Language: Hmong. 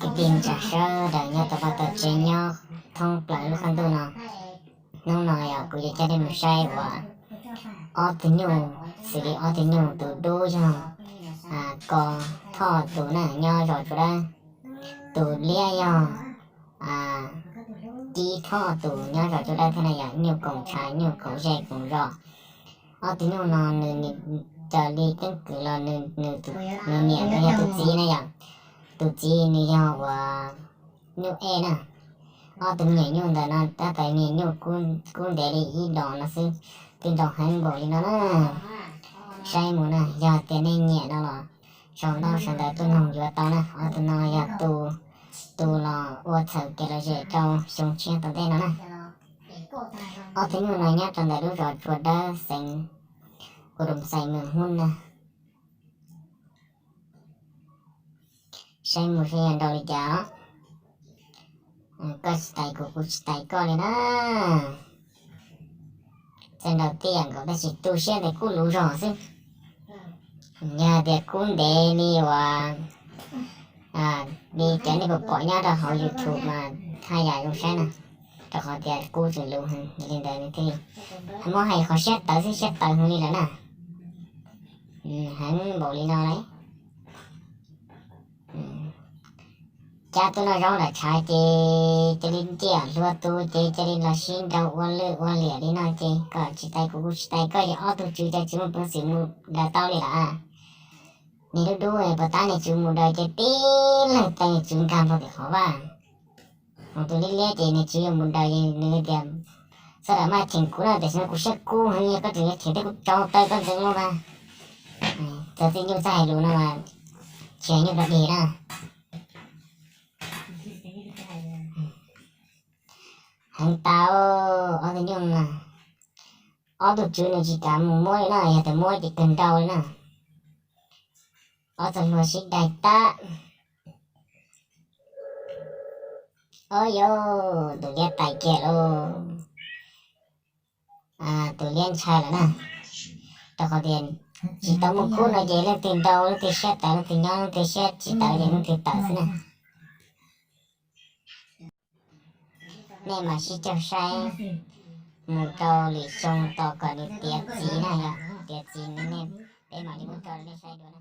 Kwv tij neej tsa sawv daws nyob tau vaj tau tsev nyob thoob plaws lub qab ntuj no, hnub no yog kuv yuav coj nej mus saib uas ob tug nyuj, xws li ob tug nyuj, tus dub yog Ko Thoj tus na, nyob zos Tsua Dawb, tus liab yog Ci Thoj tus, nyob zos Tsua Dawb thiab na yom, nyuj koom tshav nyuj koom zej koom zos. Ob tug nyuj no nws raws li keeb kwm los nws niam los yog tus txiv na yom, tus txiv nws yog uas nyuj ej na. Ob tug me nyuam nyuj ntawm no tab tom me nyuam nyuj kub ntev li ib dos no xwb, twb nrau heev npaum li no na. Saib mus na, yog tias nej nyiam no los sau ntaub sau ntawv tuaj noog yuav tau na. Ob tug no yog tus, tus los ua txhawm kev lom zem rau xyoo tshiab tom ntej no na. Ob tug nyuj no nyob rau ntawm lub zos Tsua Dawb, xeev Uas Doos Xais, Mees Hmoob na. Saib mus saib yog nrau li cas os. Koj tsis tais kuv, kuv tsis tais koj li na. Txawm nrau tij yam nkaus tab sis tu siab ntawm kuj luv zog xwb. Yog hais tias kub ntev li uas li cov nej puas pom nyob rau hauv YouTube mas haj yam zoo saib na, rau qhov tias kub tseem luv heev. Yog li ntawd nws thiaj li muab hais qhov siab tawv xwb, siab tawv heev li lawm na. Heev npaum li no lauj. Cab tuaj noj zaub nram tshav ces cia li ntiam hluas tus ces cia li los sib nrau ua lwj ua liam li no ces koj tsis tais kuv, kuv tsis tais koj ces ob tug tswv ces tsis muaj peev xwm mus daws tau li lawm. Niag dub dub puas tab niag tswv mus daws ces tib leeg tais niag tswv nkag nplog tim qhov vaj. Ho tus liab liab ces niag tswv yuav mus daws es nws tias, txhob ram maj cheem kuv na, tiam sis no kuv siab kub heev, yog koj tseem yuav cheem thiab kuv tso taw koj ntxeev no mas. Txawm txij nyuj txawj hais lus no mas tsis hais nyuj rov dig na. Heev tau, ob tug nyuj no, ob tug tswv nws tsis kam mus muab li na, yog tias muab ces kawg nrau li na. Ob tug hluas sib daig tag. Ob yos, tus liab tais kiag lauj. Tus liab ntshai lawm na, rau qhov tias tsis tau muaj kub no ces leej twg nrau leej twg siab tawv, leej twg nyob leej twg siab tsis tawv ces leej twg tawm xwb na. Nej mam sib cog saib mus rau lwm xyoo tos kom nws tiav txiv na, yog tiav txiv nws nej, peb mam li muab tso rau nej saib dua na.